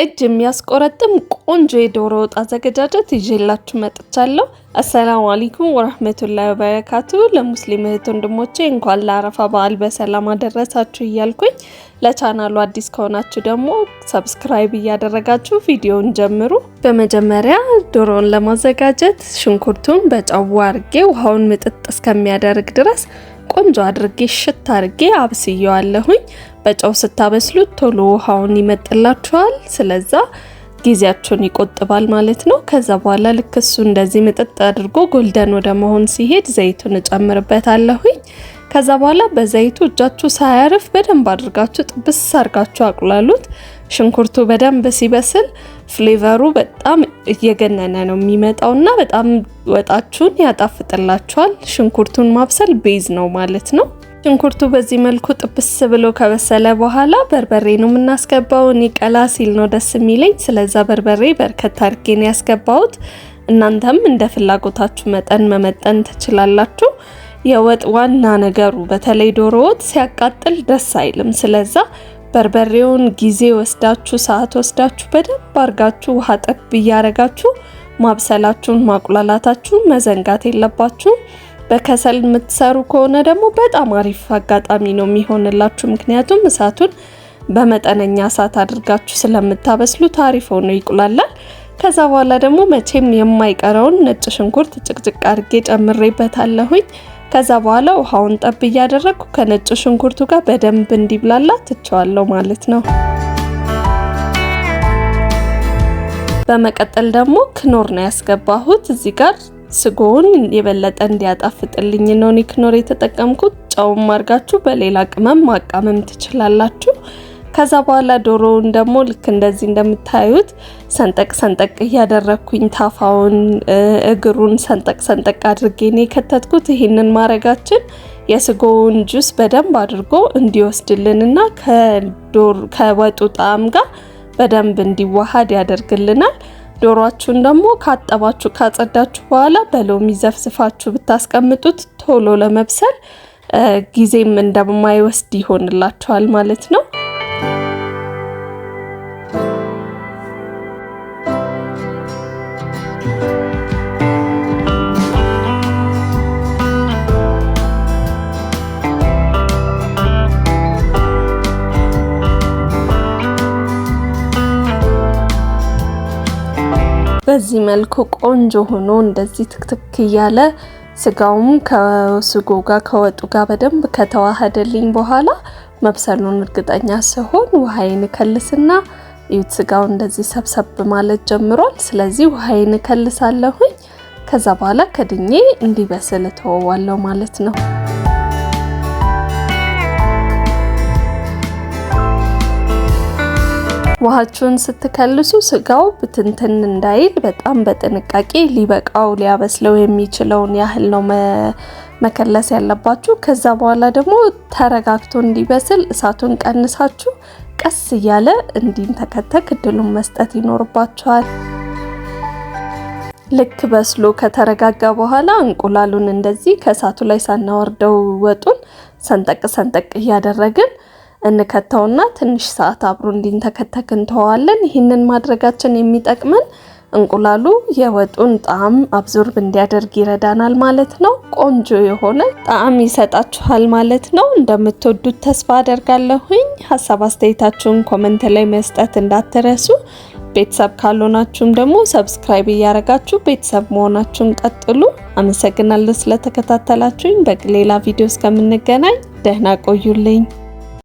እጅ የሚያስቆረጥም ቆንጆ የዶሮ ወጥ አዘገጃጀት ይዤላችሁ መጥቻለሁ። አሰላሙ አለይኩም ወራህመቱላሂ ወበረካቱ። ለሙስሊም እህት ወንድሞቼ እንኳን ለአረፋ በዓል በሰላም አደረሳችሁ እያልኩኝ፣ ለቻናሉ አዲስ ከሆናችሁ ደግሞ subscribe እያደረጋችሁ ቪዲዮውን ጀምሩ። በመጀመሪያ ዶሮውን ለማዘጋጀት ሽንኩርቱን በጨው አርጌ ውሃውን ምጥጥ እስከሚያደርግ ድረስ ቆንጆ አድርጌ ሽት አድርጌ አብስየዋለሁኝ። በጨው ስታበስሉት ቶሎ ውሃውን ይመጥላችኋል። ስለዛ ጊዜያችሁን ይቆጥባል ማለት ነው። ከዛ በኋላ ልክ እሱ እንደዚህ ምጥጥ አድርጎ golden ወደ መሆን ሲሄድ ዘይቱን እጨምርበታለሁኝ። ከዛ በኋላ በዘይቱ እጃችሁ ሳያርፍ በደንብ አድርጋችሁ ጥብስ አድርጋችሁ አቁላሉት። ሽንኩርቱ በደንብ ሲበስል flavor ኡ በጣም እየገነነ ነው የሚመጣውና በጣም ወጣችሁን ያጣፍጥላችኋል። ሽንኩርቱን ማብሰል base ነው ማለት ነው። ሽንኩርቱ በዚህ መልኩ ጥብስ ብሎ ከበሰለ በኋላ በርበሬ ነው የምናስገባው። እኔ ቀላ ሲል ነው ደስ የሚለኝ፣ ስለዛ በርበሬ በርከት አድርጌ ነው ያስገባሁት። እናንተም እንደ ፍላጎታችሁ መጠን መመጠን ትችላላችሁ። የወጥ ዋና ነገሩ በተለይ ዶሮ ወጥ ሲያቃጥል ደስ አይልም። ስለዛ በርበሬውን ጊዜ ወስዳችሁ፣ ሰዓት ወስዳችሁ፣ በደንብ አርጋችሁ ውሃ ጠብ እያረጋችሁ ማብሰላችሁን ማቁላላታችሁን መዘንጋት የለባችሁም። በከሰል የምትሰሩ ከሆነ ደግሞ በጣም አሪፍ አጋጣሚ ነው የሚሆንላችሁ። ምክንያቱም እሳቱን በመጠነኛ እሳት አድርጋችሁ ስለምታበስሉት አሪፍ ሆኖ ይቁላላል። ከዛ በኋላ ደግሞ መቼም የማይቀረውን ነጭ ሽንኩርት ጭቅጭቅ አድርጌ ጨምሬበታለሁኝ። ከዛ በኋላ ውሃውን ጠብ እያደረግኩ ከነጭ ሽንኩርቱ ጋር በደንብ እንዲብላላ ትቸዋለሁ ማለት ነው። በመቀጠል ደግሞ ክኖር ነው ያስገባሁት። እዚህ ጋር ስጎውን የበለጠ እንዲያጣፍጥልኝ ነው እኔ ክኖር የተጠቀምኩት። ጨውም አድርጋችሁ በሌላ ቅመም ማቃመም ትችላላችሁ። ከዛ በኋላ ዶሮውን ደግሞ ልክ እንደዚህ እንደምታዩት ሰንጠቅ ሰንጠቅ እያደረግኩኝ ታፋውን፣ እግሩን ሰንጠቅ ሰንጠቅ አድርጌ ነው የከተትኩት። ይህንን ማድረጋችን የስጎውን ጁስ በደንብ አድርጎ እንዲወስድልንና ከወጡ ጣዕም ጋር በደንብ እንዲዋሃድ ያደርግልናል። ዶሯችሁን ደግሞ ካጠባችሁ ካጸዳችሁ በኋላ በሎሚ ዘፍዝፋችሁ ብታስቀምጡት ቶሎ ለመብሰል ጊዜም እንደማይወስድ ይሆንላችኋል ማለት ነው። በዚህ መልኩ ቆንጆ ሆኖ እንደዚህ ትክትክ እያለ ስጋውም ከስጎ ጋር ከወጡ ጋር በደንብ ከተዋሃደልኝ በኋላ መብሰሉን እርግጠኛ ስሆን ውሃዬን እከልስና፣ እዩት፣ ስጋው እንደዚህ ሰብሰብ ማለት ጀምሯል። ስለዚህ ውሃዬን እከልሳለሁኝ። ከዛ በኋላ ከድኜ እንዲበስል እተወዋለሁ ማለት ነው። ውሃችሁን ስትከልሱ ስጋው ብትንትን እንዳይል በጣም በጥንቃቄ ሊበቃው ሊያበስለው የሚችለውን ያህል ነው መከለስ ያለባችሁ። ከዛ በኋላ ደግሞ ተረጋግቶ እንዲበስል እሳቱን ቀንሳችሁ ቀስ እያለ እንዲንተከተክ እድሉን መስጠት ይኖርባችኋል። ልክ በስሎ ከተረጋጋ በኋላ እንቁላሉን እንደዚህ ከእሳቱ ላይ ሳናወርደው ወጡን ሰንጠቅ ሰንጠቅ እያደረግን እንከተውና ትንሽ ሰዓት አብሮ እንዲንተከተክ እንተዋለን። ይህንን ማድረጋችን የሚጠቅመን እንቁላሉ የወጡን ጣዕም absorb እንዲያደርግ ይረዳናል ማለት ነው። ቆንጆ የሆነ ጣዕም ይሰጣችኋል ማለት ነው። እንደምትወዱት ተስፋ አደርጋለሁኝ። ሀሳብ አስተያየታችሁን comment ላይ መስጠት እንዳትረሱ። ቤተሰብ ካልሆናችሁም ደግሞ subscribe እያደረጋችሁ ቤተሰብ መሆናችሁን ቀጥሉ። አመሰግናለሁ ስለተከታተላችሁኝ። በሌላ ቪዲዮ እስከምንገናኝ ደህና ቆዩልኝ።